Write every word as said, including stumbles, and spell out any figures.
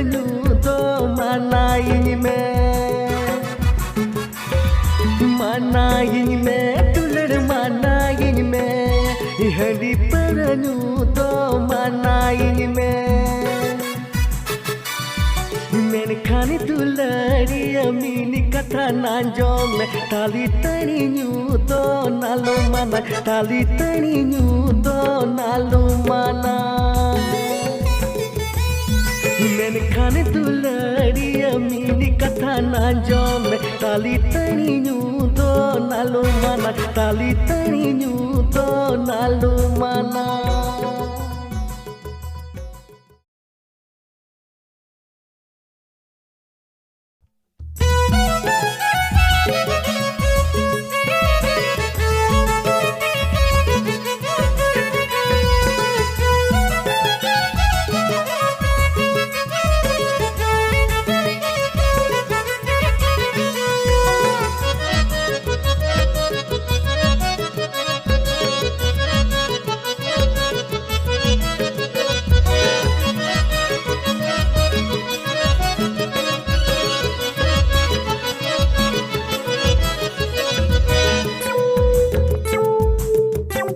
ᱧᱩ ᱫᱚ ᱢᱟᱱᱟᱭᱤᱧ ᱢᱮ, ᱢᱟᱱᱟᱭᱤᱧ ᱢᱮ, ᱫᱩᱞᱟᱹᱲ ᱢᱟᱱᱟᱭᱤᱧ ᱢᱮ, ᱦᱟᱺᱰᱤ ᱯᱟᱹᱣᱨᱟᱹ ᱧᱩ ᱫᱚ ᱢᱟᱱᱟᱭᱤᱧ ᱢᱮ᱾ ᱢᱮᱱᱠᱷᱟᱱ ᱫᱩᱞᱟᱹᱲᱤᱭᱟᱹ ᱢᱤᱫ ᱠᱟᱛᱷᱟ ᱟᱸᱡᱚᱢ ᱢᱮ, ᱛᱟᱞᱤ ᱛᱟᱹᱲᱤ ᱧᱩ ᱫᱚ ᱱᱟᱞᱚ ᱢᱟᱱᱟ, ᱛᱟᱞᱤ ᱛᱟᱹᱲᱤ ᱧᱩ ᱫᱚ ᱱᱟᱞᱚ ᱢᱟᱱᱟ᱾ ᱢᱮᱱᱠᱷᱟᱱ ᱫᱩᱞᱟᱹᱲᱤᱭᱟᱹ ᱢᱤᱫ ᱠᱟᱛᱷᱟ ᱟᱸᱡᱚᱢ ᱢᱮ, ᱛᱟᱞᱤ ᱛᱟᱹᱲᱤ ᱧᱩ ᱫᱚ ᱱᱟᱞᱚ ᱢᱟᱱᱟ, ᱛᱟᱞᱤ ᱛᱟᱹᱲᱤ ᱧᱩ ᱫᱚ ᱱᱟᱞᱚ ᱢᱟᱱᱟ᱾